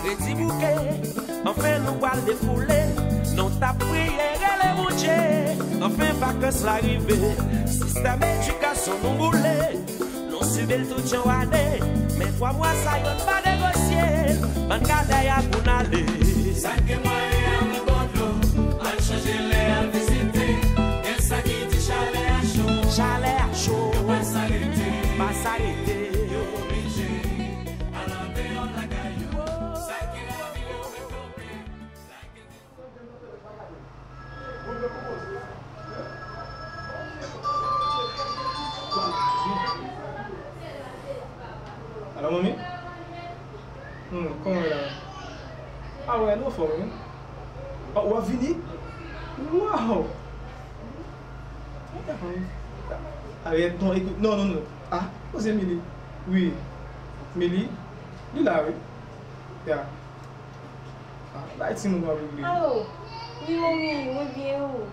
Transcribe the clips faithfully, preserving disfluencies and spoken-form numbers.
Redi bouke, anfen nou pral defoule. Nou t ap priye, rele Bondye. Anfen vakans la rive. Sistèm edikasyon nou boule. Nou sibi l tout yon ane. Men twa mwa sa yo n pa negosye. Ann gade a pou n ale. Sa k gen mwayen an ri bò dlo. Al chanje lè, al vizite. Gen sa ki di chalè a cho. Chalè a cho. Yo pa sa rete. Pa sa rete. Yo oblije al andeyò lakay yo. Sa ki lè vire yo ret kanpe. Alo, manmi? Hmm, kòman w ye la? A wè, nou anfòm, wi. A, w ap vini? Waw! Arèt, non, ekout, non, non, non. A, koze Mili. Wi. Mili, li la, wi. Ya. A, bay timoun w ap regle. Alo, wi, manmi, mwen byen, ou?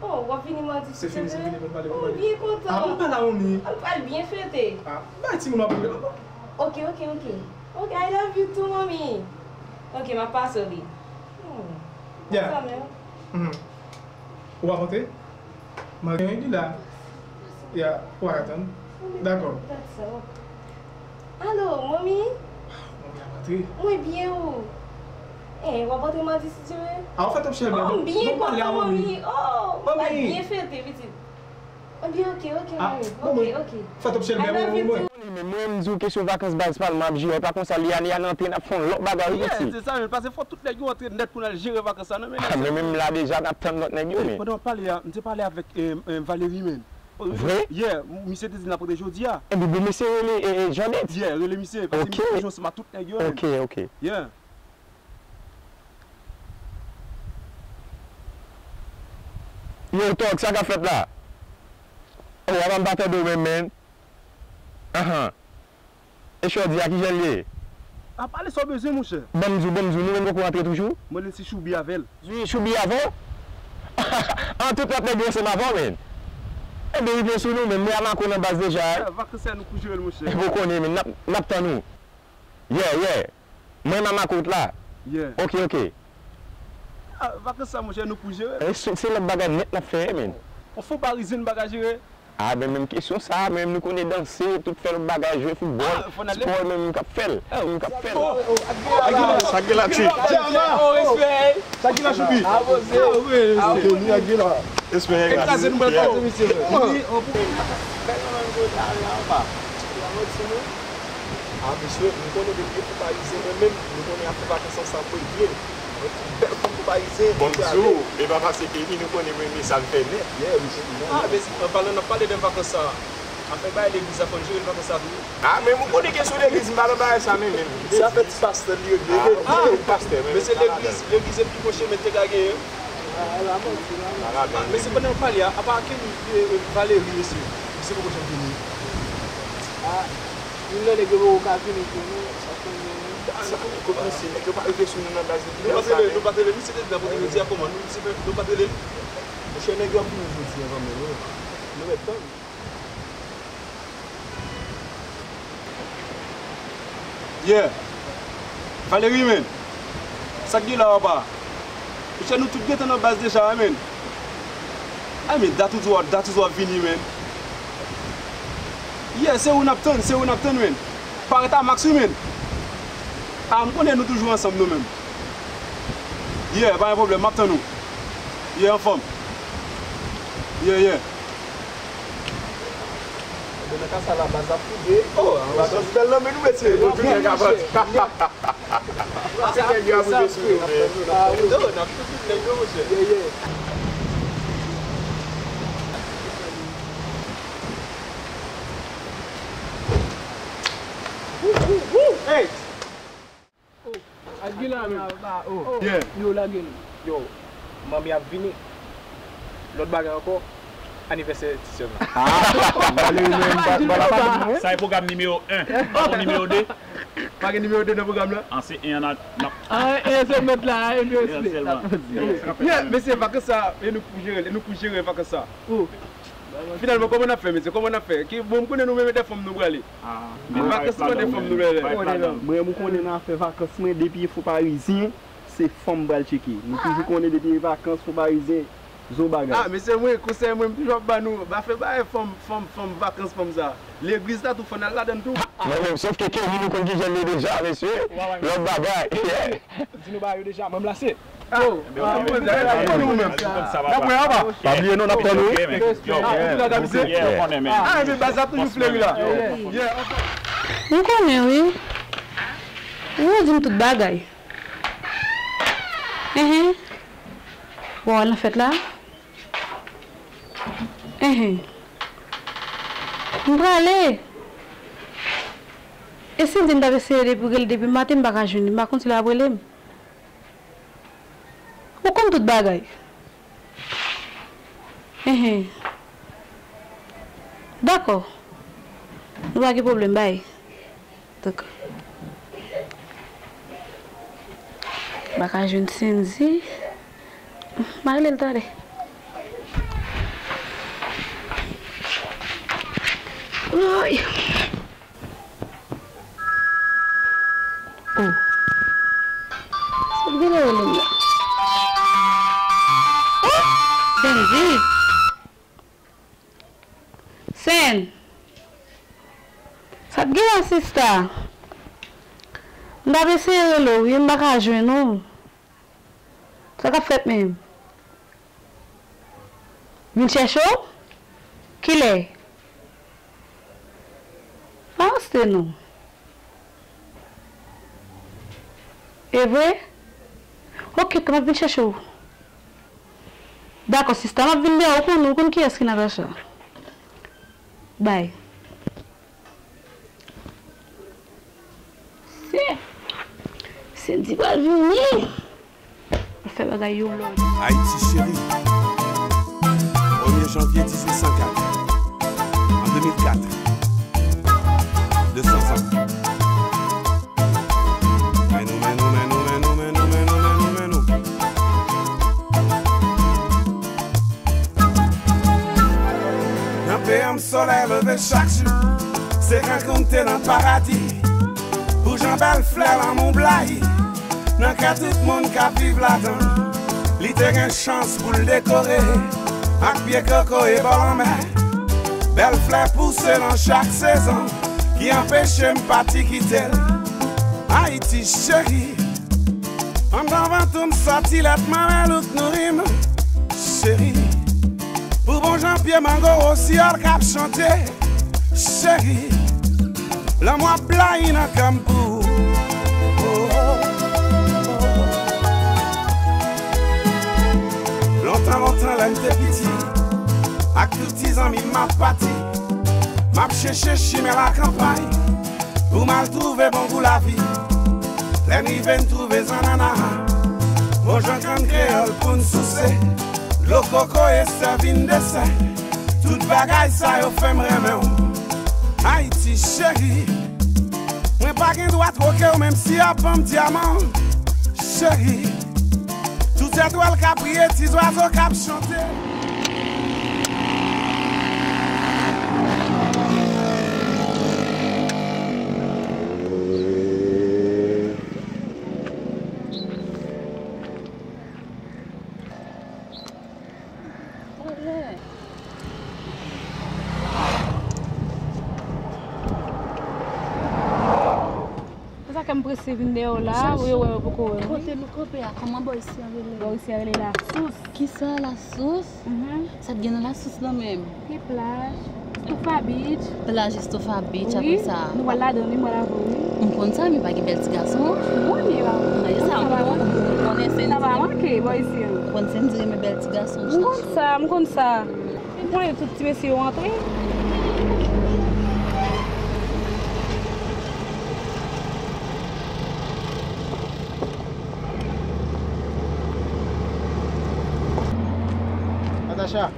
Oh, w ap vini madi sou teren? Se fini, se fini, mwen pale, mwen pale. Oh, byen kontan. A, mwen pale a manmi. An pral byen fete. A, bay timoun w ap regle, papa. Ok, ok, ok. Ok, I love you too, manmi. Ok, m ap pase w li. Hmm. Yeah. Kontan, men. Mhm. Ou ap antre? Mari li la. Ya, ou a atann. Dakò. Alo, manmi? Manmi ap antre. Mwen byen, ou? Eh, w ap antre madi si Dye vle? A, ou fè top chèlbè. Oh, m byen kontan, manmi. Oh, ou pral byen fete, pitit. Mwen byen, ok, ok, manmi. Ok, ok. Fè top chèlbè, manmi. Mwen menm, m di w kesyon vakans baz pa l, m ap jere, pa konsa li ale, al antre, n ap fè yon lòt bagay, wi, pitit. Yeah, se sa menm, paske fò tout nèg yo antre nèt pou n al jere vakans sa, non, men. A, men menm la deja, n ap tann lòt nèg yo, men. Pandan w ap pale a, m te pale avèk, eh, eh, Valery, men. Vre? Yeah, misye te di n ap rantre jodi a. Ebyen, bon, mesye rele, eh, eh, Jeannette? Yeah, rele misye, paske misye toujou ansanm ak tout nèg yo, men. Ok, ok. Yeah. Yo, Tòg, sa k ap fèt la? Oh, apa m pa tande w menm, men. Ahan. E Chòdi a, kijan l ye? A, pale sa w bezwen, monchè. Ban m di w, ban m di w, nou menm poko rantre toujou? Mwen, li se Choubi avè l. Wi, Choubi avè w? An, tout lòt nèg yo ansanm avè w, men. Ebyen, rive sou nou, men mwen a Mako nan baz deja, eh. Eh, vakans sa, nou pou jere l, monchè. Epi w konnen, men, n ap, n ap tann ou. Yeah, yeah. Mwen, m a Mako tout la. Yeah. Ok, ok. A, vakans sa, monchè, nou pou jere l. E, se, se lòt bagay nèt n ap fè, men. On fo parizyen n pa ka jere. A, men menm kesyon sa, men nou konnen danse, tout fè lòt bagay, jwe foutbòl, spò, men m k ap fè l. M k ap fè l. Sa k gen la, Choubi? Sa k gen la, Choubi? Ok, nou a gen la. Respè, kraze nou, bèl kraze, mesye. A, mesye, nou konnen depi yo fou parizyen, mwen menm, nou konnen afè vakans ansanm, mwen byen. Bèl fanm pou parizyen. Bon, m di w, e pa paske ke li, nou konnen mwen renmen sa l fè nèt. Yeah, mesye. A, men, an palan, n ap pale de vakans sa. Afè bagay legliz la, fò n jere vakans sa tou. A, men ou konnen kesyon legliz, m pa nan bagay sa, men, men. Se afè ti pastè li regle. A, ti pastè, men. Men se legliz, legliz epi pwoche, men te ka genyen. A, men se pandan n ap pale a, apa Kenny, eh, eh, Valery, mesye. Misye poko janm vini. A, youn nan nèg yo poko ka vini tou, non. Sa fè mwen. Sa fè mwen kòmanse, nèg yo pa rive sou nou nan baz nou. Nou pa t rele, nou pa t rele, misye te di n ap rantre jodi a, kòman? Nou, misye fè, nou pa t rele l? Monchè, nèg yo ap vini jodi a kanmenm, wi. Nou mèt tann. Yeah. Valery, men. Sa k gen la, papa? Monchè, nou tout gentan nan baz deja, men. Ay, men, dat ou di w ap, dat ou di w ap vini, men. Yeah, se ou n ap tann, se ou n ap tann, men. Parèt a Max, wi, men. A, m konnen nou toujou ansanm, nou menm. Yeah, pa gen pwoblèm, m ap tann ou. Yeah, anfòm. Yeah, yeah. Ebyen, nan ka sa la, baz ap fouye. Oh, vakans bèl nan men nou, mesye. Yo toujou gen kapòt. Nèg yo ap rive sou nou, men. Ah, wi, non, n ap tout nèg yo, monchè. Yeah, yeah. Hey! Oh, Aguila, men. Oh, yeah. Yo lage nou. Yo, manmi ap vini. Lòt bagay ankò, anivèsè ti sè m nan. Ah, Valery menm, pa, pa, pa, pa. Sa e pwogram nimewo en. Pa gen nimewo de? Pa gen nimewo de nan pwogram la? An se en an n ap. Ah, en sèl mèt la, en respè. En sèlman. Yeah, mesye, vakans sa, e nou pou jere, e nou pou jere vakans sa. Oh. Finalman, kòman n ap fè, mesye? Kòman n ap fè? Ki, bon, m konnen nou menm e dè fanm nou prale. Men vakans nou pa de fanm nou prale. Mwen, ou konnen nan afè vakans mwen, depi e fo parizyen, se fanm m pral tcheke. Nou toujou konnen depi e vakans, fo parizyen, zo bagay. Ah, mesye, mwen, konsèy mwen, m toujou ap ba nou, ba fè bagay fanm, fanm, fanm, vakans fanm sa. Legliz la tou, fò n al ladann tou. Mwen menm, sòf ke Kevin, nou konn kijan l ye deja, mesye. Lòt bagay. Di nou ba yo deja, mwen m lase. Pa bliye non, n ap tann ou wi. Ou konnen wi. Ou di m tout bagay. Enhen. Bon, w al nan fèt la? Enhen. M prale. E si m di m t ap eseye depi rele depi maten, m pa ka jwenn li, m pa konn si l ap rele m. Ou konn tout bagay. Enhen. Dakò. Nou pa gen pwoblèm, bay. Dakò. M pa ka jwenn Sendy. M a rele l talè. Woy. Oh. Sa k vin rele m la? Oh! Sendy! Sen! Sa k gen la, sista? M t ap eseye rele w wi, m pa ka jwenn ou. Sa k ap fèt menm? Vin chèche w? Kilè? Pa anste non. E vre? Oke, m ap vin chèche w. Dakò, sista, m ap vin dèyè w, ou konn, ou konn kiyès ki Natacha. Bay. Se, Sendy pral vini. Fè bagay yo lòd. Ayiti cheri. Premye janvye dizuit san kat. An de mil kat. De san zan. Men nou, men nou, men nou. Nan peyi m solèy leve chak jou. Se kankou m te nan paradi. Pou jan bèl flè lanmou blayi nan kè tout moun k ap viv ladan. Li te gen chans pou l dekore ak pye koko e bò lanmè. Bèl flè pouse nan chak sezon ki anpeche m pati kite l. Ayiti cheri, anndan vant ou m sòti lèt manmèl ou k nouri m. Cheri, pou bon jan pye mango wosiyòl k ap chante. Cheri, lanmou ap blayi nan kè m pou ou. Oh, oh, oh, oh. Lontan, lontan, lè m te piti, ak tout ti zanmi m ap pati, m ap chèche chimen lakanpay pou m al twouve bon gou lavi. Lè n rive, n twouve zannanna, bon jan kann kreyòl pou n souse. Dlo koko e sèvi n desè. Tout bagay sa yo fè m renmen w. Ayiti cheri, mwen pa gen dwa twoke w, menm si y ap ban m dyaman. Cheri, tout zètwèl k ap briye, ti zwazo k ap chante. Se sa ke m prese vin dèyè w la, ou yo wè yo poko wè m, wi. Kote nou kanpe a, kòman bò isi a rele? Bò isi a rele Lasous. Kisa Lasous? Mhm. Sa k gen nan Lasous lan menm? Gen plaj, Estofa Beach. Plaj Estofa Beach, apre sa. Wi, nou pral ladan l, wi, m pral avè w, wi. M konn sa, men pa gen bèl ti gason. M konnen, pa. Nan, e sa, m konnen, m konnen Sendy. Sa pa manke, bò isi a. M konn Sendy renmen bèl ti gason. M konn sa, m konn sa. Mwen, tout ti mesye yo antre. Natacha.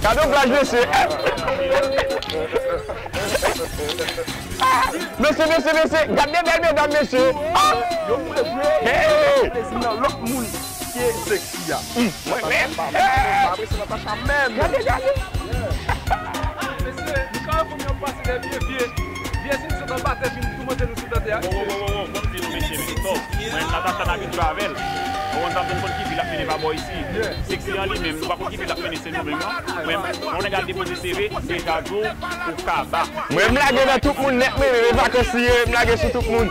Gade yon plaj, mesye. Mesye, mesye, mesye, gade de bèl medam, mesye. Ah! Yo vre vre. Hey! Plezi nan lòt moun ke sexy a. Mwen menm. Gade, gade. Mesye, nou ka wè fanm yo ap pase lè vye, vye, vye sitiyasyon batè vin toumante nou sou tande a. Wo, wo, wo, wo, wo, ban m di nou, mesye, mesye, tò. Mwen, Natacha, n a vin jwe avè l. Ou konn sa m konn ki fi l ap mennen pa bò isi. Sexy an li menm, nou pa konn ki fi l ap mennen, se nou menm, non. Mwen, yon nèg al depoze C V, deja di w, ou kaba. Mwen, m lage nan tout moun nèt, men, men, men, vakans li ye, m lage sou tout moun.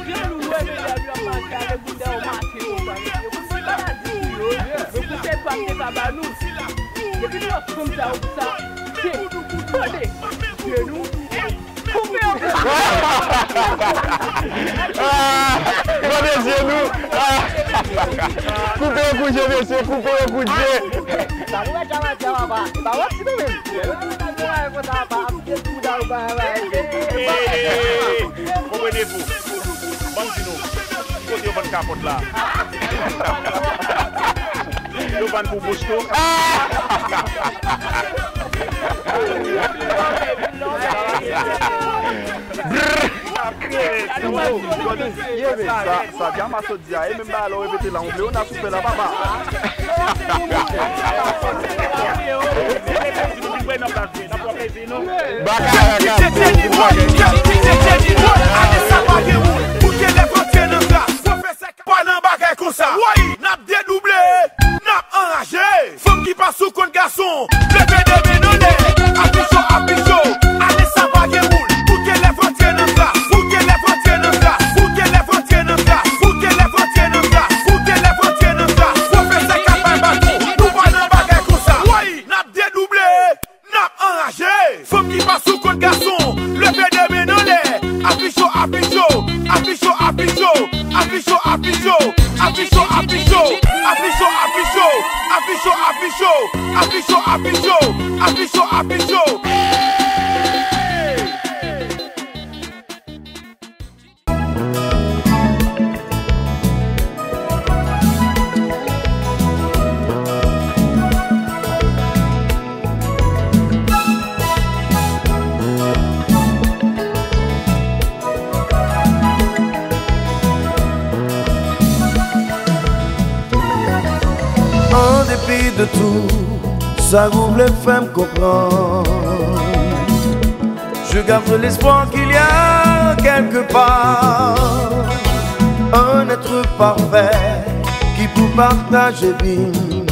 Depi nou ap konn sa, ou sa, tande, tande, nou, koupe yon kou. Ah, gade zye nou. Ah. Koupe yon kou je, mesye, koupe yon kou je. Sa nou mèt travay, travay, pa, pa wè si nou menm. Konprann defo. Ban m di nou, ki kote yo vann kapòt la? Yo vann pou bouch tou. Sa, sa Diama sot di a, e menm bagay la w repete la, on vle yo n a soufè la, papa. Bagay la ka fè, bagay. Pa nan bagay konsa. Woy, n ap dedouble, n ap anraje. Fanm ki pa sou kont gason, leve de men anlè. Apicho, apicho, ale sa pa gen moun. Pou ke lè vantre nan glas, pou ke lè vantre nan glas, pou ke lè vantre nan glas, pou ke lè vantre nan glas, pou ke lè vantre nan glas. Pwofesè ka bay baton, nou pa nan bagay konsa. Woy, n ap dedouble. N ap anraje! Fanm ki pa sou kont gason, leve de men anlè. Apicho, apicho, apicho, apicho, apicho, apicho, apicho, apicho, apicho, apicho, apicho, apicho, apicho, apicho, apicho, apicho. An depi de tou, sa ou vle fè m konprann. Je garde l'espoir qu'il y a quelque part un être parfait qui pour partager vie,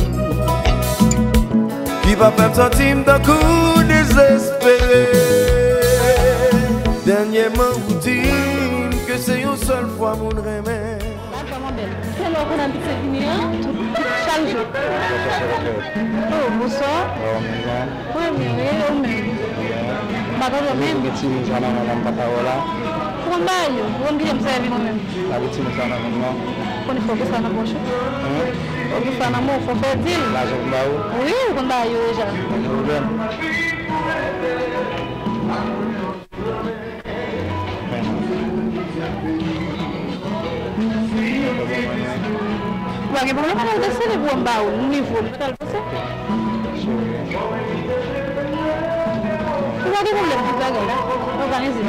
qui va fè m santi m tankou dezespere. Dènyèman ou di m ke se yon sèl fwa moun renmen. Dakò, mon bèl. Se lè w konn abitye vini an? Chak jou. Oh, bonswa. Mwen byen, wi, ou menm? M pa tande w menm. Gen timoun sa nan men m pa ka wè la. Ou konn bagay yo, ou konn kite m sèvi mwen menm. Pa gen timoun sa nan men m non. Ou konn fò gen sa nan pòch ou? Fò gen sa nan men w, fò fè dil. Lajan pou m ba ou? Wi, ou konn bagay yo deja. Pa gen pwoblèm. Ou pa gen pwoblèm, al pase li pou m ba ou, m livre w, ou pa t al pase. Ou pa gen pwoblèm, tout bagay la òganize.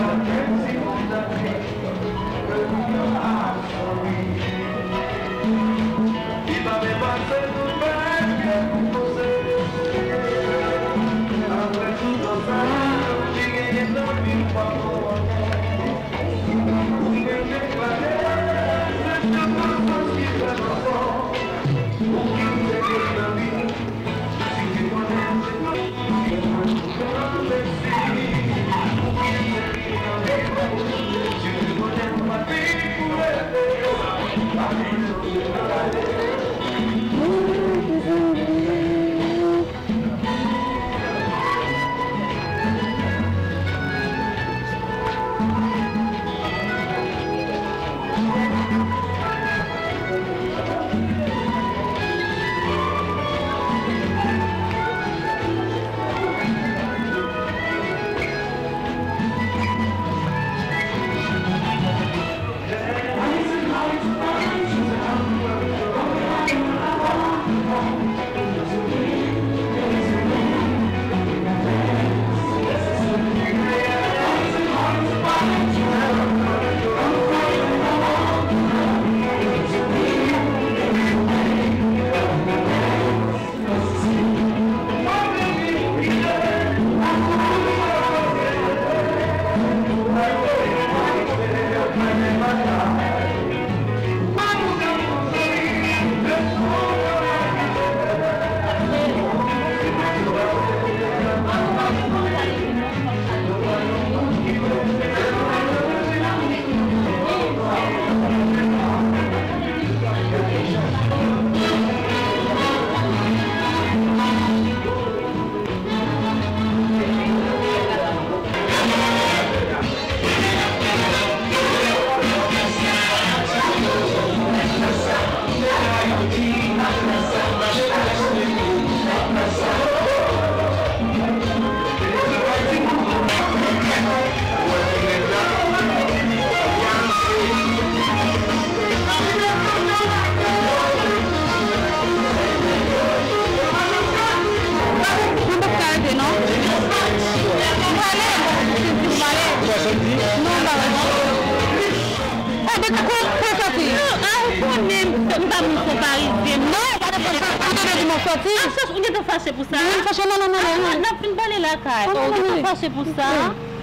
Pati. Asas, ou gentan fache pou sa? Mwen fache, non, non, non, non, non. N ap fin pale lakay. Oh, ou gentan fache pou sa?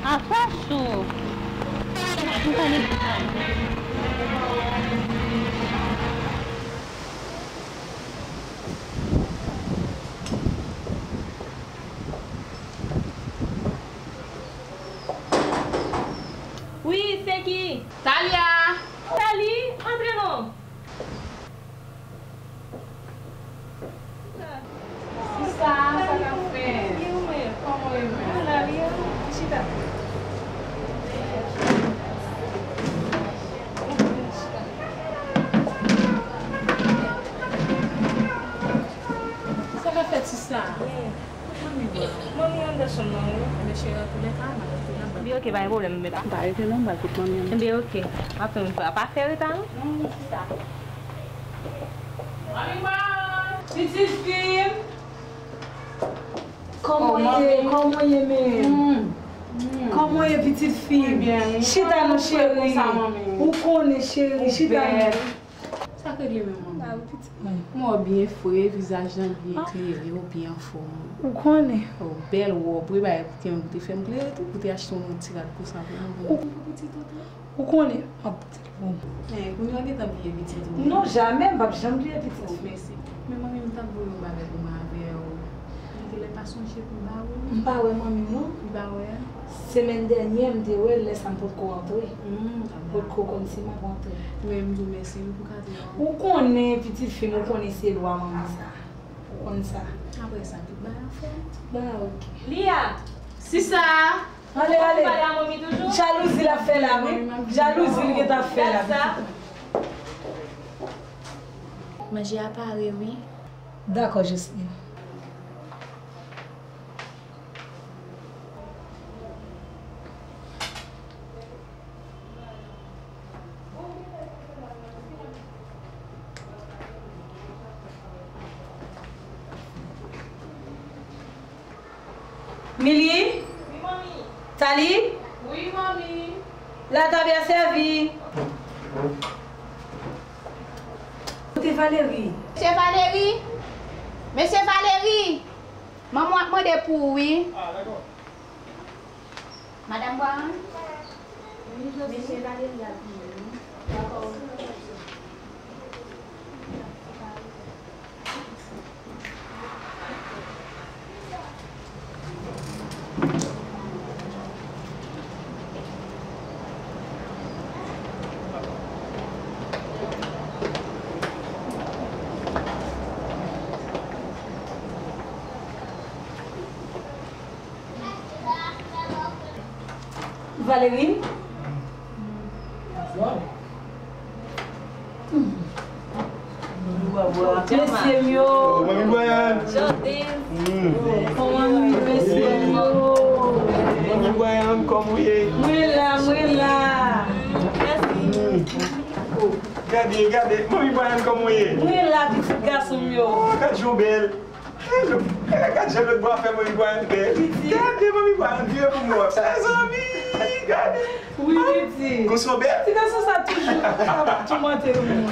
Asas ou. Ou pale lakay. Wi, se ki? Talia! Tali, antre non! Sista, sa k ap fèt? Kòman w ye menm? Chita. Sa k ap fèt, sista? Manmi anndan chanm nan wi. Ebyen cheri, antoulèka, m ap retounen, m ap... Ebyen oke, pa gen pwoblèm, m pa... M pa rete non, m pral kote manmi an. Ebyen oke. M ap tann ou, pa fè reta non. Non, non, sista. Manmi mwen! Pitit fi m! Kòman w ye? Kòman w ye menm? Kòman w ye, pitit fi m? Chita non, cheri. Ou konnen, cheri, chita non. Sa k regle menm, manmi? Mwen byen fre, vizaj lan byen klere, ou byen anfòm. Ou konnen. Ou bèl wòb, wi, bagay ki te fè m plere tou, pou te achte yon ti rad konsa pou mwen. Ou konnen, m ap pote l pou ou. Men, kounye a w gentan bliye pitit ou. Non, jamè, m p ap janm bliye pitit ou. Mèsi. Men, manmi, m t ap voye yon bagay pou mwen avè w. Mwen te lè pa sonje pou m ba ou. M pa wè manmi m non. Ou pa wè? Semèn dènyè, m te wè l, lè sa m potko antre. Potko konn si m ap antre. Men m di w mèsi wi pou kado a. Ou konnen, pitit fi m, ou konnen se lwa manmi sa. Ou konn sa. Apre sa, tout bagay anfòm. Ba, oke. Lia! Sista! Ale, ale. Ou pale a manmi toujou? Jalouzi l ap fè la, wi. Jalouzi l gentan ap fè la. Gad sa. Manje a pare, wi. Dakò, Jocelyne. Mili? Wi, manmi. Tali? Wi, manmi. Latab la sèvi. Kote Valérie? Mesye Valérie? Mesye Valérie! Manman w ap mande pou ou, wi. Ah, dakò. Madanm Brown? Wi, Jocelyne. Mesye Valérie ap vini, wi. Dakò. Valérie? Mesye m yo. Manmi Brian. Kòman nou ye, mesye m yo? Manmi Brian, kòman w ye? Mwen la, mwen la. Gade, gade, manmi Brian, kòman w ye? Mwen la, pitit gason m yo. Oh, gad jan w bèl. Gade jan lòt bò a fè manmi Brian bèl. Gade manmi Brian vire pou mwen. Mezanmi, gade. Wi, piti. Konsa w bèl? Ti gason sa toujou ap toumante mwen.